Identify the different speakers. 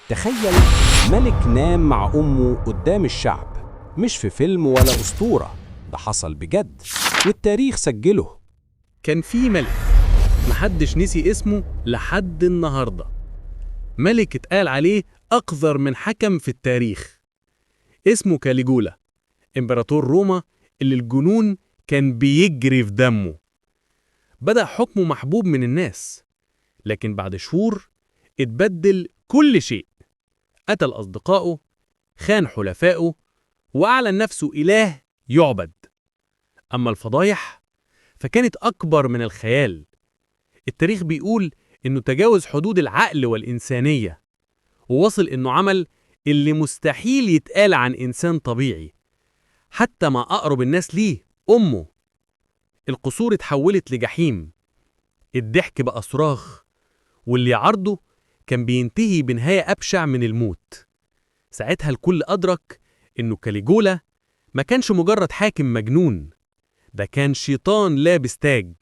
Speaker 1: تخيل ملك نام مع أمه قدام الشعب، مش في فيلم ولا أسطورة، ده حصل بجد والتاريخ سجله.
Speaker 2: كان في ملك محدش نسي اسمه لحد النهاردة، ملك اتقال عليه أقذر من حكم في التاريخ. اسمه كاليجولا، إمبراطور روما اللي الجنون كان بيجري في دمه. بدأ حكمه محبوب من الناس، لكن بعد شهور اتبدل كل شيء. قتل أصدقائه، خان حلفائه، وأعلن نفسه إله يعبد. أما الفضايح فكانت أكبر من الخيال. التاريخ بيقول إنه تجاوز حدود العقل والإنسانية، ووصل إنه عمل اللي مستحيل يتقال عن إنسان طبيعي، حتى مع أقرب الناس ليه، أمه. القصور اتحولت لجحيم، الضحك بقى صراخ، واللي عرضه كان بينتهي بنهاية أبشع من الموت. ساعتها الكل أدرك إنه كاليجولا ما كانش مجرد حاكم مجنون، ده كان شيطان لابس تاج.